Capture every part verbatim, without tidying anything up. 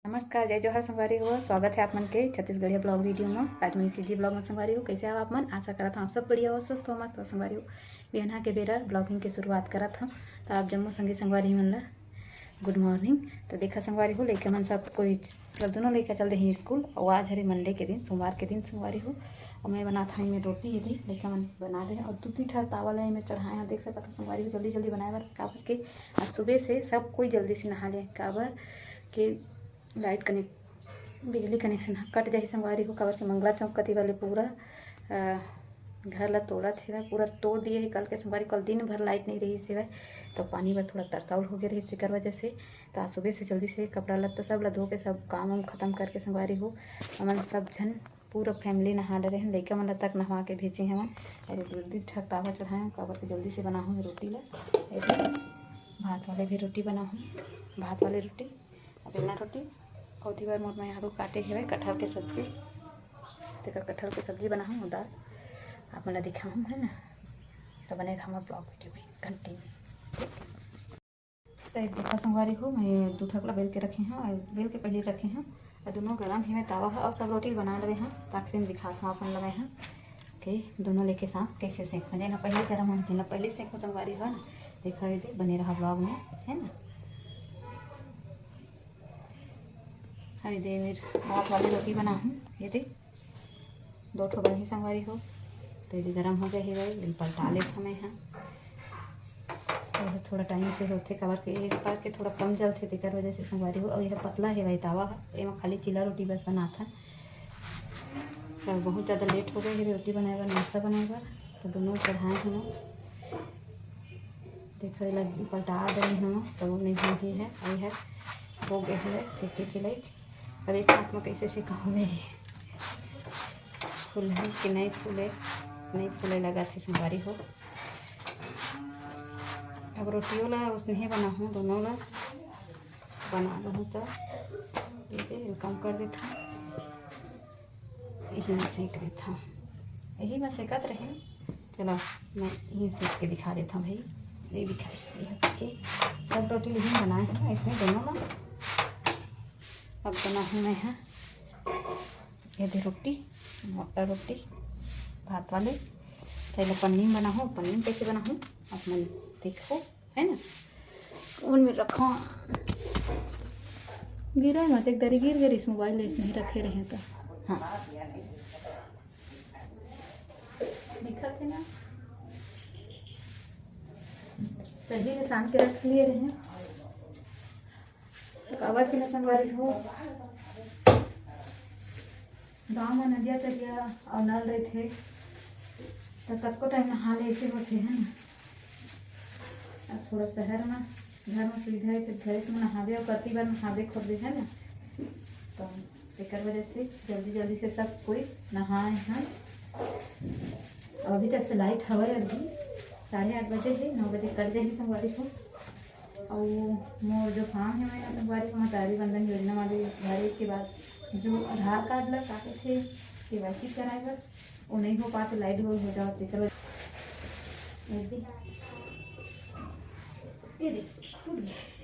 नमस्कार, जय जोहार संगवारी हो, स्वागत है आप मन के छत्तीसगढ़िया vlog video में। आज मैं सीजी vlog में संगवारी हो, कैसे हो आप मन? आशा करत हूँ आप सब बढ़िया हो, स्वस्थ हो, मस्त हो संगवारी हो। बिहनहा के बेरा vlogging के शुरुआत करत हूँ, तो आप जम्मो संगी संगवारी मन ला good morning। तो देखा संगवारी हो, लइका मन सब कोई, मतलब दोनों लइका चल दे हैं स्कूल, और आज हरे Monday के दिन, सोमवार के दिन संगवारी हो, और मैं बनात हूँ एमे रोटी, ये दे लइका मन बना दे, और दू तीन ठा तावा ला एमे चढ़ाए हैं, देख सकत हो संगवारी हो, जल्दी जल्दी बनाए बर, काबर के आज सुबह से सब कोई जल्दी से नहा ले, काबर के लाइट कनेक्ट, बिजली कनेक्शन ह कट जाही संगवारी हो, काबर के मंगला चौक कति वाले पूरा, अ, घर ला तोड़त हेवय, पूरा तोड़ दिए हे कल के संगवारी। कल दिन भर लाइट नहीं रहिस हेवय, तो पानी बर थोड़ा तरसाउल हो गए रहिस, तेकर वजह से। तो आज सुबह से जल्दी से कपड़ा लत्ता सब ला धो के, सब काम वाम खत्म करके संगवारी हो, हमन सब झन पूरा family नहा डरे हन। लइका मन ला तक नहवा के भेजे हवन। अरे दू दू ठक तावा चढ़ाए हूँ, काबर के जल्दी से बनाहूँ रोटी ला। ऐसे भात वाले भी रोटी बनाहूँ, भात वाले रोटी, बेलना रोटी। ओती बर मोर मैं आलू काटे हेवय, कटहल के सब्जी, तेकर कटहल के सब्जी बनाहूँ, दाल आप मन ला दिखाहूँ, है ना। तो बने रहा हमारे vlog video में continue। तो ये देखा संगवारी हो, मैं दू ठकला बेल के रखे हूँ, बेल के पहले रखे हूँ, और दोनों गरम हेवय तावा ह, और सब रोटी बना डरे हूँ, तो आखिरी में दिखात हूँ आप मन ला मैं ह। कि दोनों लेके साथ कैसे सेंकहूँ, जेन ह पहले गरम होही, तेन ला पहले सेंकहूँ संगवारी हो ना। देखा ये दे, बने रहा vlog में, है ना। अभी दे मेर भात वाली रोटी बनाहूँ, ये दे दो ठो बनही संगवारी हो। तो ये दे गरम हो गए हे भाई, ये पलटा लेत हूँ मैं ह। ये थोड़ा time से होथे, काबर के एक बार के थोड़ा कम जलथे, तेकर वजह से संगवारी हो। और ये पतला हे भाई तावा ह, एमा खाली चीला रोटी बस बनात हन। तो बहुत ज़्यादा late हो गए हे रोटी बनाए बर, नाश्ता बनाए बर, तो दोनों चढ़ाए हूँ। देखो, ये लग पलटा दे हूँ, तो वो नहीं हुई है, ये है, हो गए है सेके के लायक। अब एक हाथ में कैसे सेकाहूँ मैं, फूले कि नहीं फूले, नहीं फूले लगा थे संगवारी हो। अब रोटियों ला उसने ही बनाहूँ, दोनों ला बना लूँ, तो ये कम कर देता हूँ। यही में सेक देथव, यही में सेकत रहे। चलो, मैं यही सेक के दिखा देथव भाई, नहीं दिखाइस के सब रोटी यही बनाए हन, इसमें दोनों में। अब बनाहूँ मैं ह ये दे रोटी, मोटा रोटी, भात वाले। पहले पन्नी में बनाहूँ, पन्नी में कैसे बनाहूँ आप मन देखो। है ना, उन में रखो। गिरा मत, एक दरी गिर गई इस मोबाइल ले, इसमें रखे रहे तो। हाँ, दिखा थे ना, पहले के सान के रख लिए रहे। तो काबर के ना संगवारी हो, गाँव में नदिया तरिया और नल रहते, तो तब को टाइम नहा ले ऐसे होते हैं ना। अब थोड़ा शहर में घर में सुविधा है, तो घर में नहावे और कति बार नहावे खोदे है ना, तो एकर वजह से जल्दी जल्दी से सब कोई नहाए हैं। और अभी तक से लाइट हवा है, अभी साढ़े आठ बजे है, नौ बजे कट जाएगी संगवारी हो। और मोर जो फार्म है, मैं संगवारी को मतारी बंधन योजना वाले भरे के बाद जो आधार कार्ड ला काटे थे केवाईसी कराए बर, वो नहीं हो पाते, लाइट गोल हो जाते। चलो, ये दे, ये दे, टूट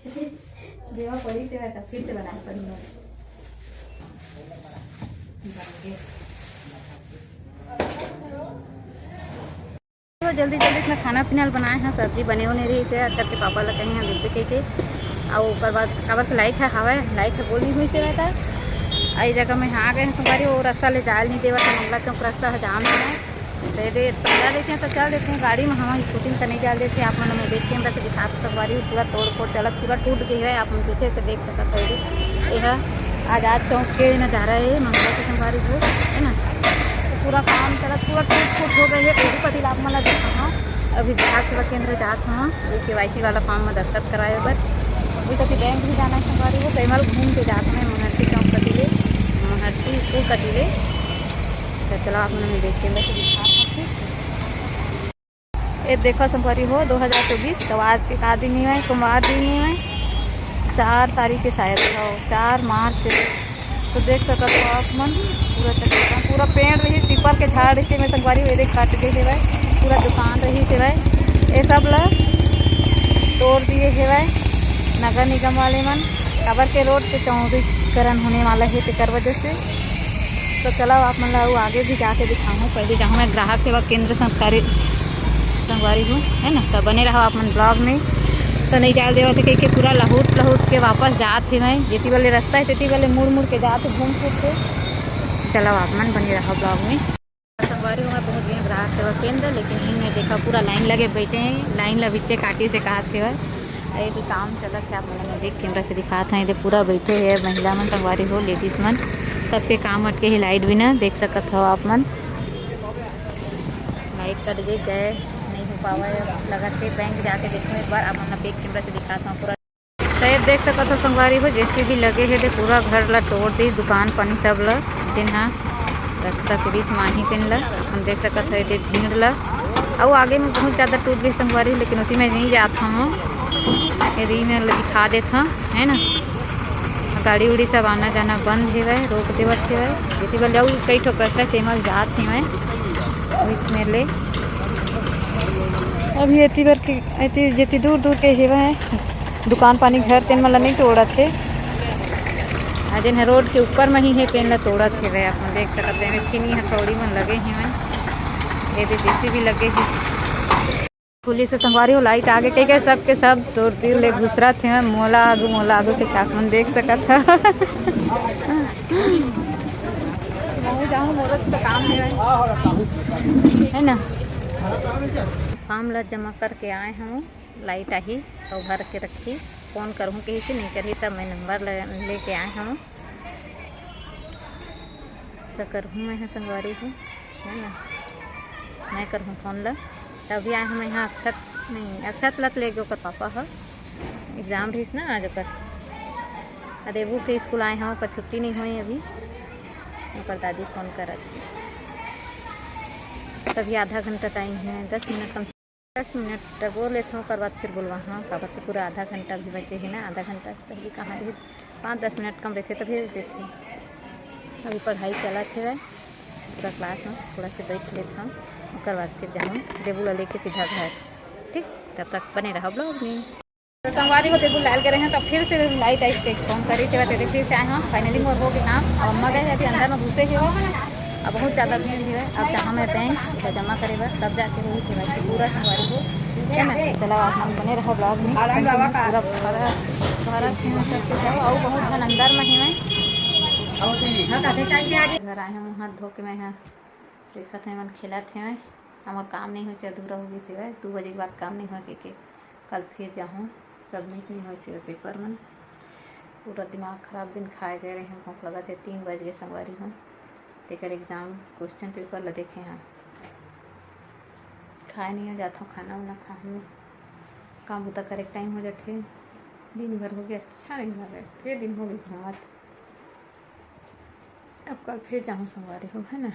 गया। देवा पड़ी तेरा, तब फिर से बनाए पड़ी। तो जल्दी जल्दी से खाना पीना ल बनाए हैं, सब्जी बने होने रही से, अरकर के पापा ल कहे हैं देते कह के। और ओकर बाद काबर के लाइट है, हवा है, लाइट है बोल नहीं हुई से रहता है। आई जगह में आ गए हैं संगवारी, वो रास्ता ले जाए नहीं देवत है, मंगला चौक रास्ता है, जाम है। तो ये दे, चल देते हैं, तो चल देते हैं गाड़ी में, हम स्कूटी में तो नहीं जाल देते। आप मन में देख के हम बस दिखात संगवारी, पूरा तोड़ फोड़ चलत, पूरा टूट गई है, आप मन पीछे से देख सकत हो। ये है आजाद चौक के नज़ारा है, मंगला से संगवारी हो, है ना। तो पूरा काम चलत, पूरा टूट फूट हो गई है। ओही कति ला आप मन ला दिखाहूँ, अभी ग्राहक सेवा केंद्र जात हूँ, ये केवाईसी वाला फॉर्म में दस्तखत कराए बर। अभी तक बैंक भी जाना है संगवारी हो, तो एमल घूम के जात हूँ महर्षि चौक कति ले, महर्षि स्कूल कति ले। तो चलो आप मन में देख के अंदर से दिखात हूँ, ठीक। ये देखो संगवारी हो, दो हज़ार चउबीस, तो आज के का दिन ही है, सोमवार दिन ही है, चार तारीख के शायद हो, चार मार्च। तो देख सकत हो आप मन, पूरा चक्का, पूरा पेड़ रही, पीपल के झाड़ रही, में संगवारी हो, ये देख कट गए हेवय, पूरा दुकान रही हेवय, ये सब ला तोड़ दिए हेवय नगर निगम वाले मन। काबर के रोड के चौड़ी, करण होने वाला है, तेकर वजह से। तो चलो, आप मन ला अउ आगे भी जाके दिखाहूँ। पहले जाहूँ मैं ग्राहक सेवा केंद्र संस्कारी संगवारी हो, है ना। तो बने रहो आप मन ब्लॉग में। तो नहीं जाए देवत है कहिके पूरा लहुट लहुट के वापस जात हे मैं। जेती वाले रास्ता है तेती वाले मुड़ मुड़ के जात हे, घूम फिर के। चलो, आप मन बने रहो ब्लॉग में। संगवारी हो, मैं पहुँच गए ग्राहक सेवा केंद्र, लेकिन इनमें देखा पूरा लाइन लगे बैठे हैं। लाइन ला बिच्चे काटी से कहा थे। ये तो काम चलत है, आप मन ला मैं बैक कैमरा से दिखात हूँ। ये पूरा बैठे हैं महिला मन, संगवारी हो, लेडीज मन, सबके काम अटके ही लाइट बिना। देख सकत हो आप मन, लाइट कट गई, गए नहीं हो पावा है, लगत है। बैंक जाके देखूँ एक बार, आप मन ला बैक कैमरा से दिखात हूँ पूरा। तो ये देख सकत हो संगवारी हो, जेसीबी लगे हे, दे पूरा घर ला तोड़ दी, दुकान पानी सब ला। दिन हा रास्ता के बीच में आही तेन ला हम देख सकत हो, ये भीड़ ला। अउ आगे में बहुत ज़्यादा टूट गई संगवारी, लेकिन उसी में नहीं जात हूँ, यदि मैं ला दिखा देत हूँ, है ना। गाड़ी उड़ी सब आना जाना बंद हेवय, रोक देवत हेवय। जेती बर ले अउ कई ठो रस्ता तेमा जात हेवय बीच में ले। अभी एती बर के एती जेती दूर दूर के हेवय दुकान पानी घर, तेन मन ला नहीं तोड़त हे। आ जेन ह रोड के ऊपर म ही हे, तेन ला तोड़त हेवय। आप मन देख सकत हे, एमे छीनी हथौड़ी मन लगे हेवय। ये दे जेसीबी लगे हे। पुलिस से संगवारी हो, लाइट आगे कह के सबके सब तोड़ दिल ले घुसरत हे। मोला आगू, मोला आगू के चाक मन देख सकत ह। महू जाहूँ, मोला तो काम हे, है ना। फॉर्म ला जमा करके आए हूँ, लाइट आही तो भर के रखी। फोन करहूँ कही कि नहीं करही, तब मैं नंबर ले, लेके आए हूँ। तो करहूँ मैं ह संगवारी हो, है ना, मैं करहूँ फोन ला। तभी आए हूँ मैं यहाँ अक्षत, नहीं, अक्षत ला तो ले गए ओकर पापा ह, एग्जाम रहीस ना आज ओकर। आ देवू के स्कूल आए हूँ, ओकर छुट्टी नहीं हुई अभी, ओकर दादी फोन करत। तभी आधा घंटा टाइम है, दस मिनट कम दस मिनट बोल लेथों, ओकर बाद फिर बोलवा। हाँ, काबर के पूरा आधा घंटा भी बचे हे ना, आधा घंटा से पहले कहाँ रही, पाँच दस मिनट कम रहते तभी देते। अभी पढ़ाई चलत हे पूरा क्लास में, थोड़ा से बैठ लेथों, ओकर बाद फिर जाऊँ देबू ला लेके सीधा घर। ठीक, तब तक बने रहो ब्लॉग में। तो संगवारी हो, देबू लाल करे हैं, तो फिर से लाइट आई, से फोन करी से बात, फिर से आए हम। फाइनली मोर हो गए काम। अब अम्मा गए हैं अभी अंदर में घुसे हे, अब बहुत ज़्यादा भीड़ है। अब जहाँ मैं बैंक तो जमा करे बर, तब जाके होही के वाई सी पूरा संगवारी हो, है ना। चलो, आप मन बने रहो ब्लॉग में, पूरा भरा भरा थे हम सबके सब, और बहुत झन अंदर में ही मैं घर आए हम, हाथ धो के मैं यहाँ देखत है मन खेलत है। हमर काम नहीं हो, अधूरा हो गई सिवाय दू बजे के बाद काम नहीं हो के, के। कल फिर जाहूँ, सबमिट नहीं होइस हे पेपर मन। पूरा दिमाग खराब, दिन खाए गए रहे, भूख लगत हे, तीन बज गए संगवारी हो। तेकर एग्जाम क्वेश्चन पेपर ला देखे हाँ, खाए नहीं हो जात हूँ, खाना उना खाहूँ, काम बुता करे के टाइम हो जाथे। दिन भर हो गया, अच्छा नहीं लगे, के दिन हो गई घूमत। अब कल फिर जाहूँ संगवारी हो, है ना।